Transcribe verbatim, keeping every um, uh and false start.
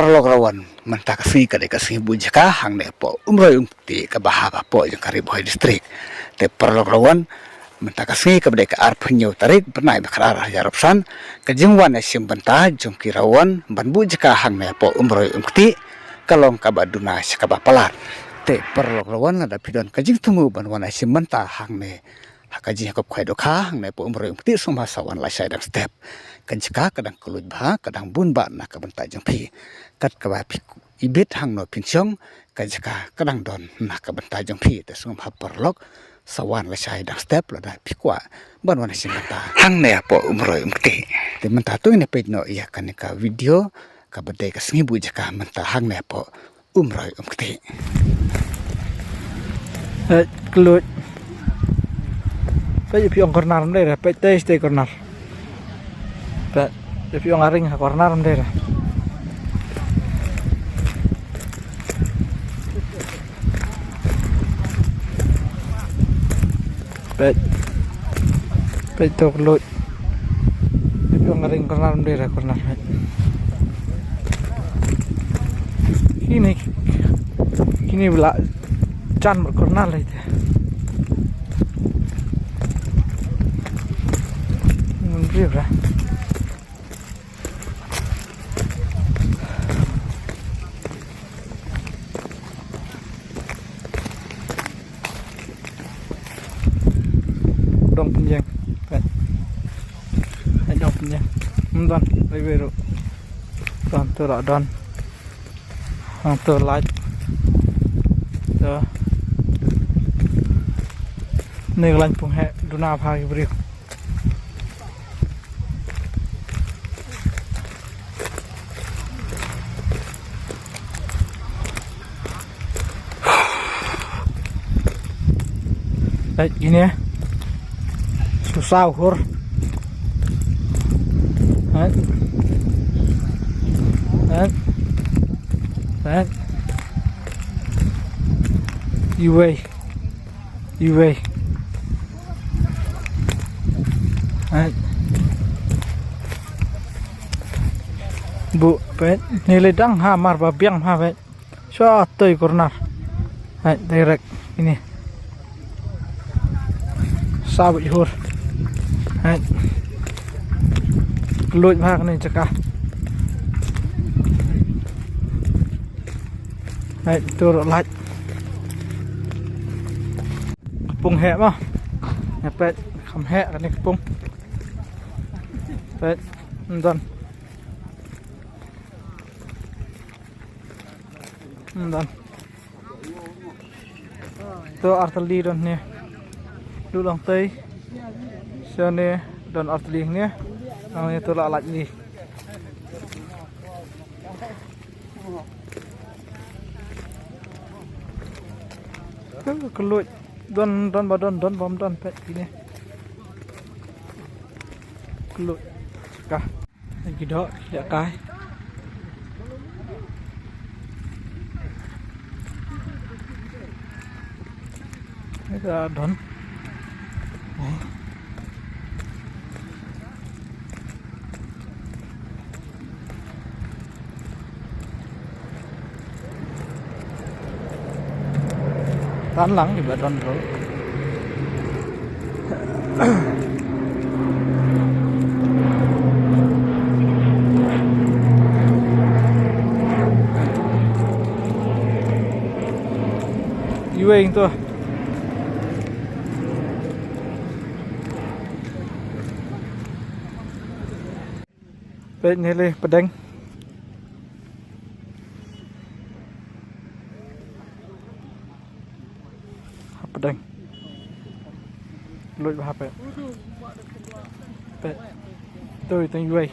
Paralok rawan, mynta ka sngi ka dei ka sngi buh jaka hangne hapoh Umroi Umkti kaba ha hapoh jong ka Ri Bhoi District. Te paralok rawan, mynta ka sngi kaba dei ka arphew hynñiew tarik bnai ba khatar arhajar arphew san, ka jingwan ïashim bynta jong ki rawan ban buh jaka hangne hapoh Umroi Umkti ka long kaba duna sha kaba palat. Te paralok rawan, lada phi don ka jingthmu ban wan ïashim bynta hangne ha ka jingïakob khwai dohkha hangne hapoh Umroi Umkti, sngewbha sa wan lashai dang step. Ka jaka ka dang kylluid bha, ka dang bun bha na ka bynta jong phi. Kat kaba phi ibit hangno phin shong, ka jaka ka dang don na ka bynta jong phi. Te sngewbha paralok sa wan lashai dang step lada phi kwah ban wan ïashim bynta hangne hapoh Umroi Umkti. Te mynta to ngin ïa peit noh ïa kane ka video kaba dei ka sngi buh jaka mynta hangne hapoh Umroi Umkti. Eh, kylluid. Peit, phi ong corner ym dei re, peit, tei, tei corner. Peit, phi ong a ring ha corner ym dei re. Peit. Peit to kylluid. Peit, phi ong a ring corner ym dei re corner, peit. Kine, kine ba la jan bad corner lei te. Ym dei re. Dong pynïeng. Peit. Peit, dong pynïeng. Ym don, wei wei ruh. Don, to la don. Hangto light. To. Ne ka lain pung heh, duna bha ki briew. Peit kine. Susaw hur. Peit. Peit. Peit. Iwei. Iwei. Hai. Bu, peit. Ngi la dang ha mar ba biang ha, peit. Sha toi corner. Hai, direct. Ini. Sabit hur. Hai. Kylluid bha kane jaka. Hai, tur light. Ka pung heh ma. Nga peit, kham heh kane ka pung. Peit, ym don. Ym don. To ar tylli don ne. Duh lang tei. Sha ne don ar tylli ne. Ang ne to la lait ni. Kylluid. Don, don ba don, don bym don, peit kine. Kylluid. Ka. Ki doh, ki doh kai. Ka don. Tan lang kiba don ruh. Iwei to. Peit ne le pdeng. Ha pdeng. Luid bha peit. Peit. Toi tang iwei.